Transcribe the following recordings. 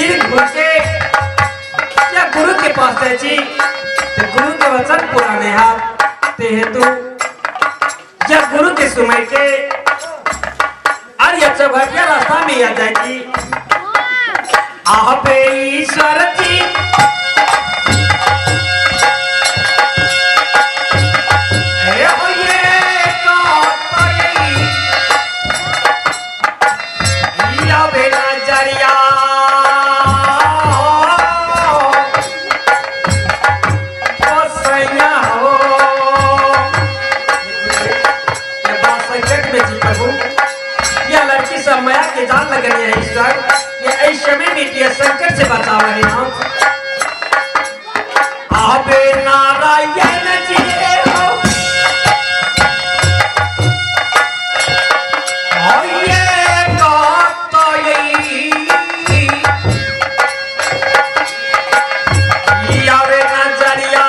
मंदिर घूर के या गुरु के पास जाइ छी तऽ गुरु के वचन पूरा नहि हैत, ते हेतु या गुरु के सुमर के और या चौघटिया रास्ता में या जाइ छी। आबे ईश्वर जी ए होइए कतई आबे नजरिया ओ सैया हो। ये बात संकट में जी प्रभु, यह लड़की सब माया के जाल लगने है ईश्वर, ये ऐसे समय में ये संकट से बचा रहे हैं। आबे नारायण जी हो, होइए कतई आवे नजरिया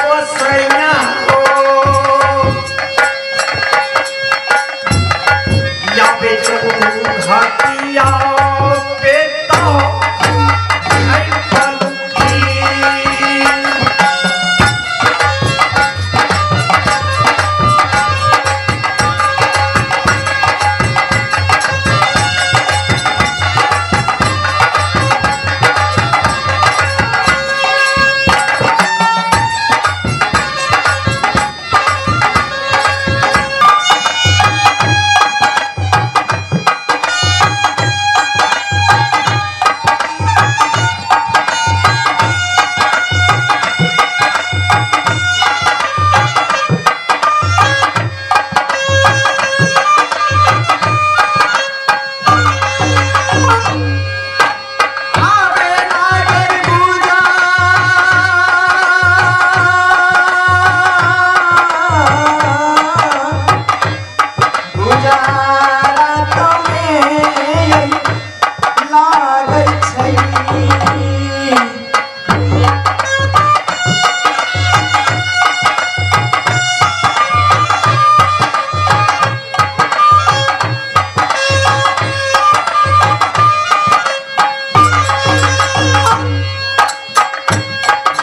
ओ सैया हो, या पे घाटिया पे तो ऐ पलकी। आबे नागर पूजा गुजारा तमे लागै छै।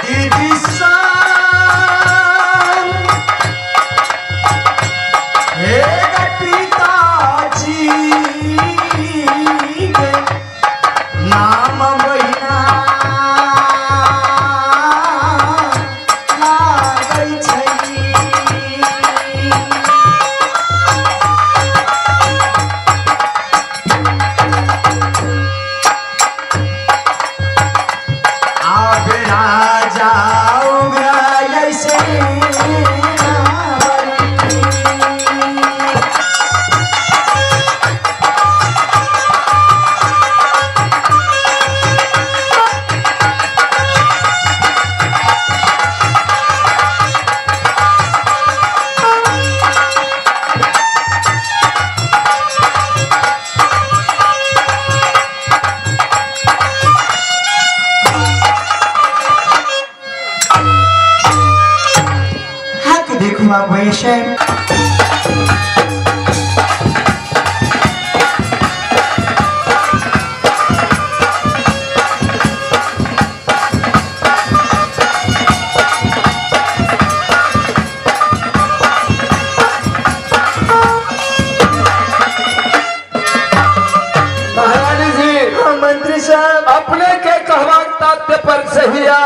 दीदी सन हे गे पिताजी के नाम बहिना लागै छै। आब राजा ऐसे हक देखू आब वैसे। महारानी जी। हाँ, मंत्री साहब। अपने के कहवाक तात्य पर सहिया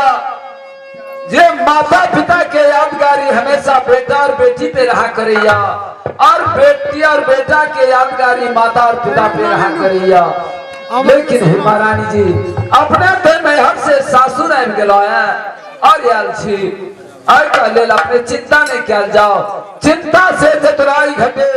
जे माता पिता के यादगारी हमेशा बेटा और बेटी पे रहा करैया, और बेटी और बेटा के यादगारी माता और पिता पे रहा करैया। लेकिन हे महारानी जी, अपने ते नैहर से सासुर आबि गेलो है और आयल छी, एहि लेल अपने चिंता नहीं कयल जाओ, चिंता से चतुराई घटे।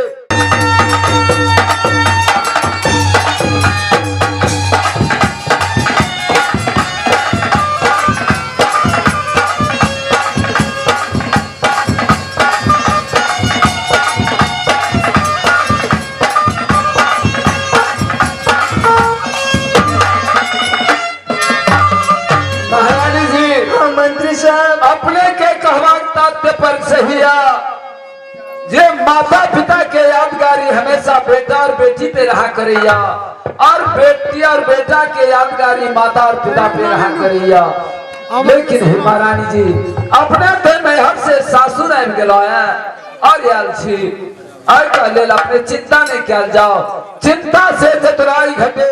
महारानी जी। हाँ, मंत्री साहब। अपने के कहवाक तात्य पर सहिया जे माता पिता के यादगार यादगारी हमेशा बेटा और बेटी पे रहा करैया और बेटी और बेटा के यादगारी माता और पिता पे रहा करैया। लेकिन हे महारानी जी, अपने ते नैहर से सासुर आबि गेलो है और आयल छी, एहि लेल अपने चिंता नहीं कयल जाओ, चिंता से चतुराई घटे।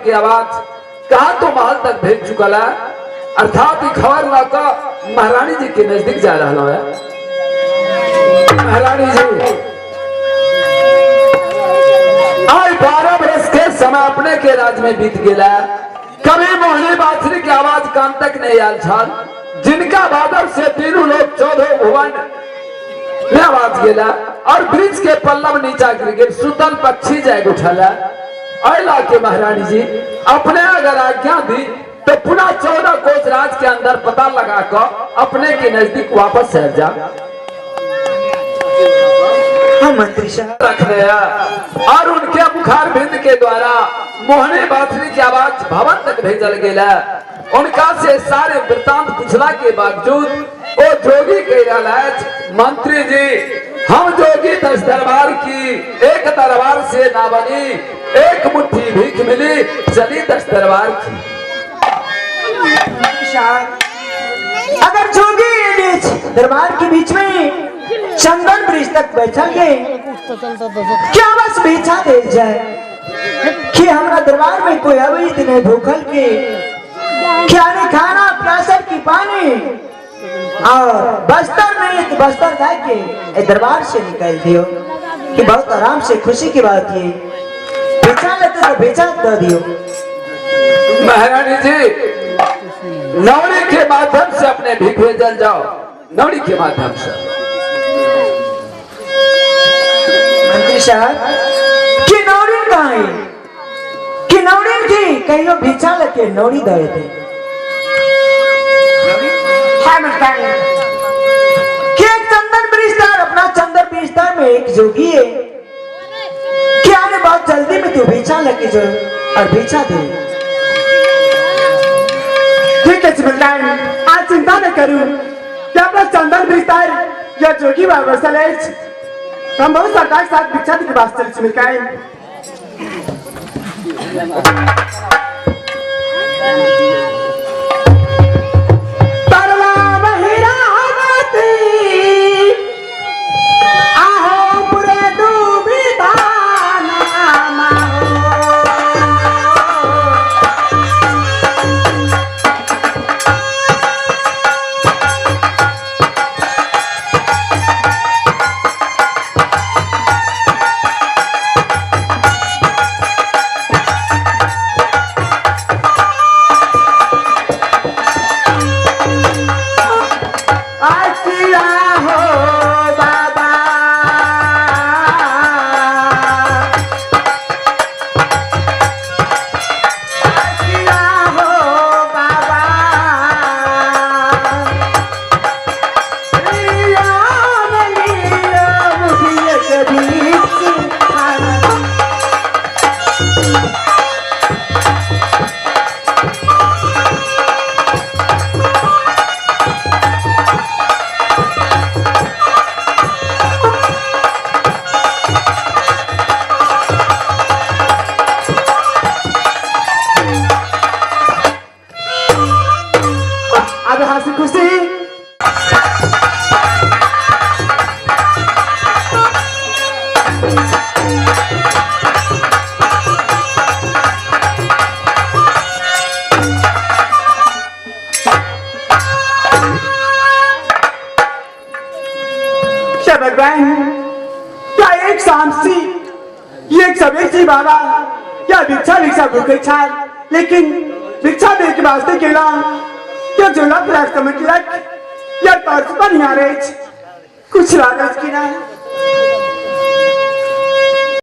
की आवाज कहा तो महल तक भेज चुकल है, अर्थात खबर लाकर महारानी जी के नजदीक जा रहा है। महारानी जी आज 12 बरस के समय अपने के राज में बीत गया, कभी मोहनी बांसुरी की आवाज कान तक नहीं आयल छल, जिनका बादल से तीनों लोग 14 भुवन में आवाज गेला और ब्रिज के पल्लव नीचा गिर गेल, सुतल पक्षी जाग उठल। अला के महारानी जी अपने अगर आज्ञा दी तो पुनः 14 कोस राज के अंदर पता लगाकर अपने के नजदीक वापस आ जा। हाँ मंत्री साहब रख दिया और उनके बुखार बिंद के द्वारा मोहनी बांसुरी की आवाज भवन तक भेजल गेला। उनका से सारे वृत्तांत पूछला के बावजूद वो जोगी कह रहा है, मंत्री जी हम जोगी 10 दरबार की एक दरबार से ना बनी, एक मुट्ठी भीख मिली चली 10 दरबार की। अगर जोगी बीच दरबार के बीच में चंदन ब्रिज तक बैठल गए, क्या बस बेचा दे जाए कि हमारा दरबार में कोई अवैध नहीं भूखल के क्या नहीं खाना प्यासर की पानी और बस्तर नहीं तो बस्तर जाके दरबार से निकाल दियो कि बहुत आराम से खुशी की बात ये बेचा लेते तो बेचा दे दियो। महारानी जी नवरी के माध्यम से अपने भीख भेजल जाओ, नौड़ी के माध्यम से। मंत्री साहब, किन्नौरीन कहाँ है? किन्नौरीन की कई लोग भिक्षा लेके नौरी दे थे। हाँ मलकान। कि एक चंदन ब्रिजदार, अपना चंदन ब्रिजदार में एक जोगी है क्या ने बहुत जल्दी में तू भिक्षा लेके जो और भिक्षा दे। ठीक है चिमनलाल, आज चिंता न करूं कि अपना चंदन बिस्तर या जोगी बाबा सलेज हम बहुत सरकार के साथ भिक्षा के पास चल चिमनकाई। तरला बहिरावती आहो पुरे दुविधाना माहो। आचिया हो बाबा, आचिया हो बाबा, रिया बलिया मुखिया के बीच खाना। अब हंसी खुशी हे भगवान, क्या एक सामसी एक सवेर सी बाबा क्या भिक्षा भिक्षा भूखे छाल, लेकिन भिक्षा दे के वास्ते केला क्या झोला प्राप्त समझ लग या पर्स पर यहाँ रहे कुछ लागत की ना।